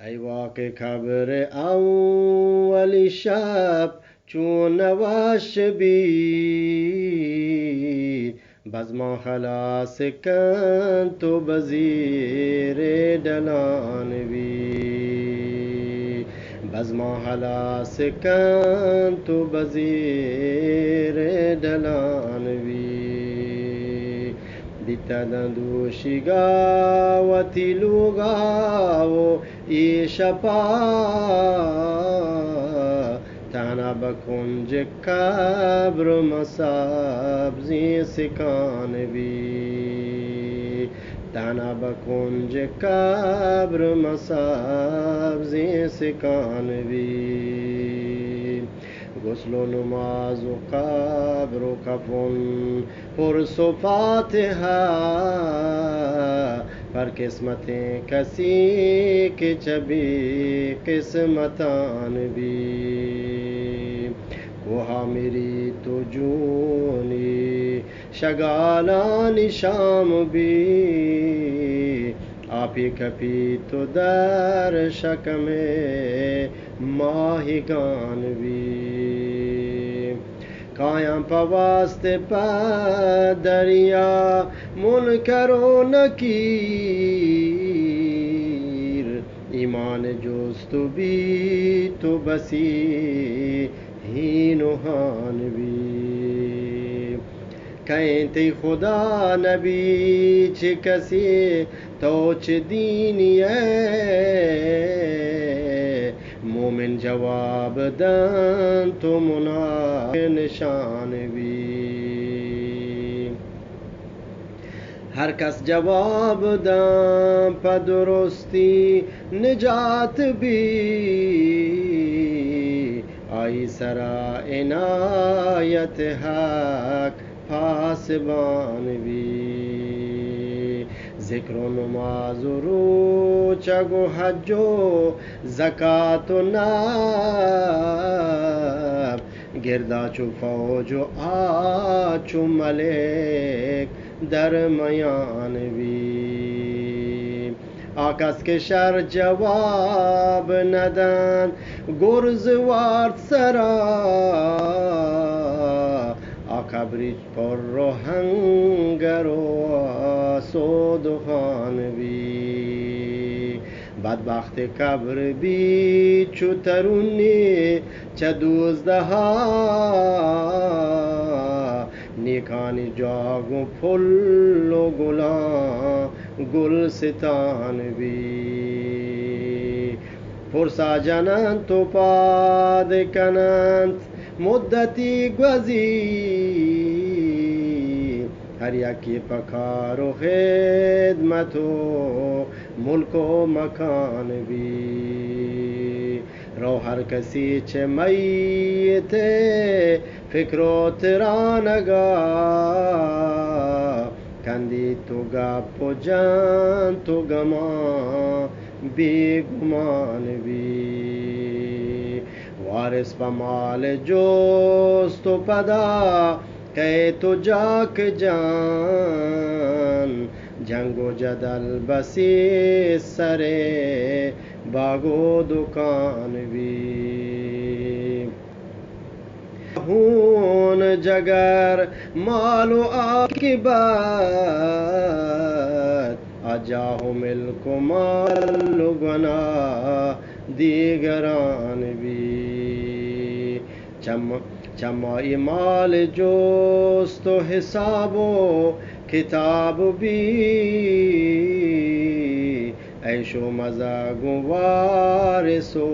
ای واقع قبر اولی شب چون نوش بی، بزمان خلاص کن تو بزیر ڈلان بی، بزمان خلاص کن تو بزیر ڈلان بی۔ بیتہ داں دوشیگا وتی لوگا و اے شپا، تہنا بہ کنج قبر من سبزیں سکان بی، تہنا بہ کنج قبر من سبزیں سکان بی۔ غسل و نماز و قبر و کفن، پرس و فاتحہ، پر قسمتیں کسی کہ چہ بے قسمتان بی۔ کوہا مری تو جونی شگالانی شام بی، آپی کپی تو در شکم ماہیگان بی۔ کایاں پہ واسطے پہ دریا منکر و نکیر، ایمان جست و بی تو بسی ہین و ہان بی۔ کئیں تئی خدا نبی چہ کسی، تو چہ دینی ئے؟ مومن جواب دنت و منافق نشان بی۔ ہر کس جواب دنت پہ درستی نجات بی، آئی سرا عنایت حق پاسبان بی۔ ذکر و نماز و روچگ و حج و زکات و نفل، گردا چو فوج و آ چو ملک در میان بی۔ آ کس کہ شر جواب ندنت گرز وارت سرا، آ قبری پر و ہنگر و آسود و خان بی۔ بدبخت قبر بی چو ترونی چہ دوزدہا، نیکانی جاہ گوں پھل و گلاں گلستان بی۔ پرسا جننت و پاد کننت مدتی گوزی، ہر یکے پہ کار و خدمت و ملک و مکان بی۔ رو ہر کسی چہ میت فکر و ترانگا، کندیت و گپ و جنت و گماں بے گمان بی۔ وارث پہ مال جست و پدا کئیت و جاک جان، جنگ و جدل بسی سرے باگ و دکان بی۔ ہون جگر مال و عاقبت، آ جاہ و ملک و مال و گناہ دیگران بی۔ چم، چمائی مال جست و حساب و کتاب بی، عیش و مزہ گوں وارث و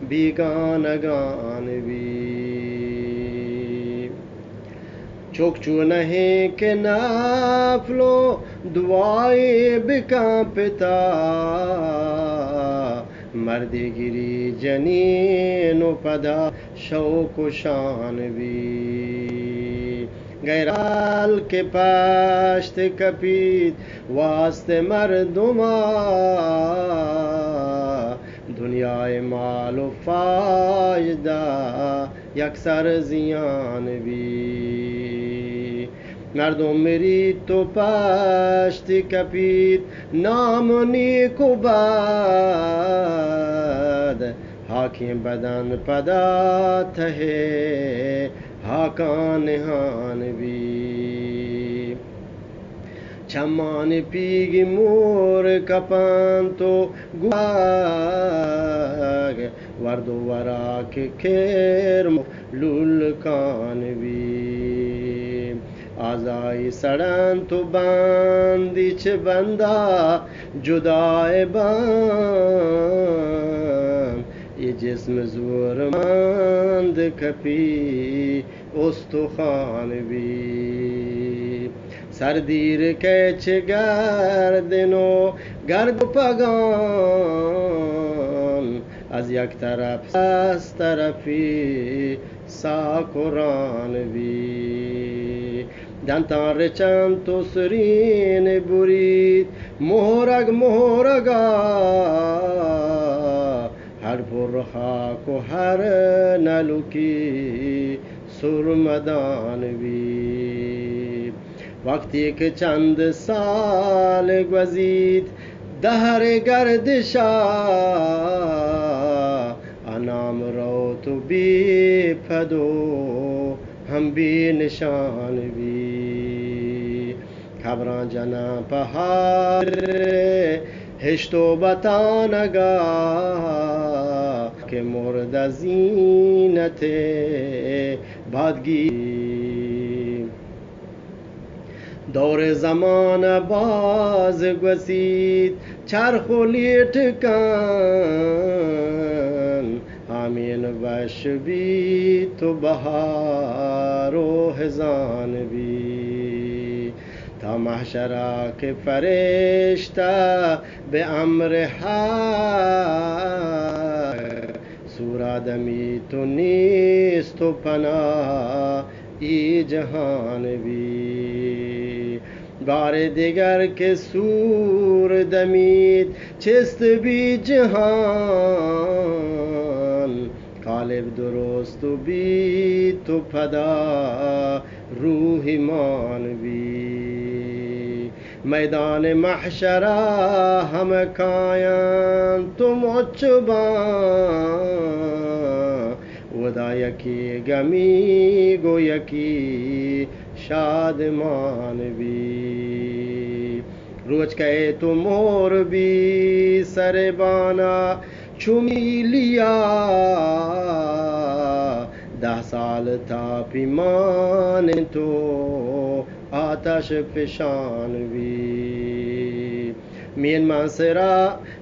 بیگانگان بی۔ چک چو نہ ایں کہ نفل و دعائے بکن پتا، مردے گری جنین و پدا شوق و شان بی۔ غیر حال کہ پشت کپیت واسطے مردما، دنیائے مال و فائدہ یکسر زیان بی۔ مردم مریت و پشت کپیت، نام نیک و بد، حاکیں بدن پدا تہ حاکاں نہان بی۔ چمان پیگی مور کپنت و گوگ، ورد و وراک کرم لولکان بی۔ آزائی سڑنت و بندی چہ بندا جدائے بند، اے جسم زورمند کپی استخوان بی۔ سردیر کئے چہ گردن و گرد پگان، از یک طرف از طرفی ساکران بی۔ دنتان رچنت و سرین بریت مہرگ مہرگا، ہر پر خاک و ہر نلکی سرمدان بی۔ وقتی کہ چند سال گوزیت دہر گردشا، انام روت و بی پد و ہم بی نشان بی۔ خبراں جناں پہ ہار ہشت و بتانگا، کہ مرد زینت بادگی۔ دور زمانہ باز گوزیت چرخ و لیٹ کن، ہامین وش بیت و بہار و ہزان بی۔ تا محشرا کہ فرشتہ بہ امر حق، سورا دمیت و نیست و پناہ ای جہان بی۔ بار دگر کہ سور دمیت چست بی جہان، قالب درست بیت و پدا روح ایمان بی۔ میدان محشرا ہمہ کاینت و مچ باں، اودا یکی گمیگ و یکی شادمان بی۔ روچ کئیت و مہر بی سر بانا چو میلیا، دہ سال تاپی ماننت و آتش فشان بی۔ مین من سرا،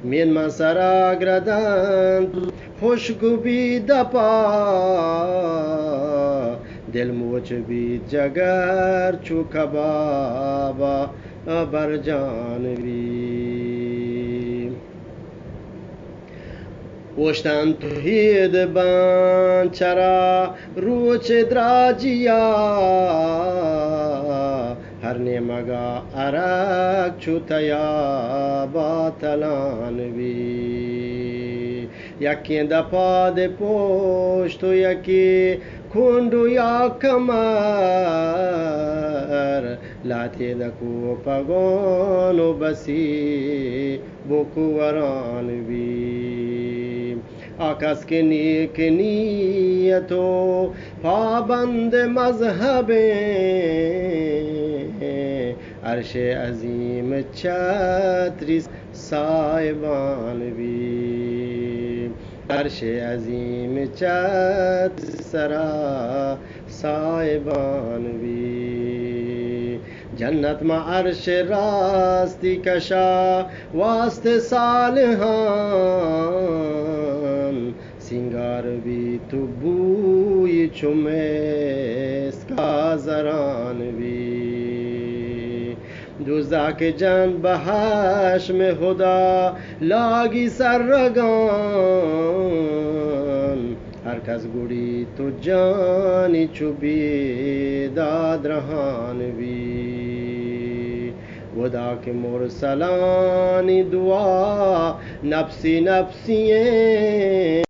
مین من سرا گردنت، ہشک بی دپا، دل موچ بی جگر چو کبابا برجان بی۔ اوشتنت و ہید بنت چرا روچ دراجیا، ہر نیمگا عرق چو تیابا تلان بی۔ یکیں دپا دے پشت و یکے کنڈ و یا کمر، لہتے دکو پگان و بسی بکوران بی۔ آ کس کہ نیک نیت و پابند مذہب ایں، عرش عظیم چتری سائبان بی۔ عرش عظیم چتری سرا سائبان بی۔ جنت ماں عرش راستی کشا واسط صالحان، سینگار بیت و بوی چو مسکا زران بی۔ دوزاک جنت بہشت ہدا لاگی سرگان، ہر کس گڑی تو جانی چو بیداد رہان بی۔ ودا کہ مرسلانی دعا نفسی نفسی ایں،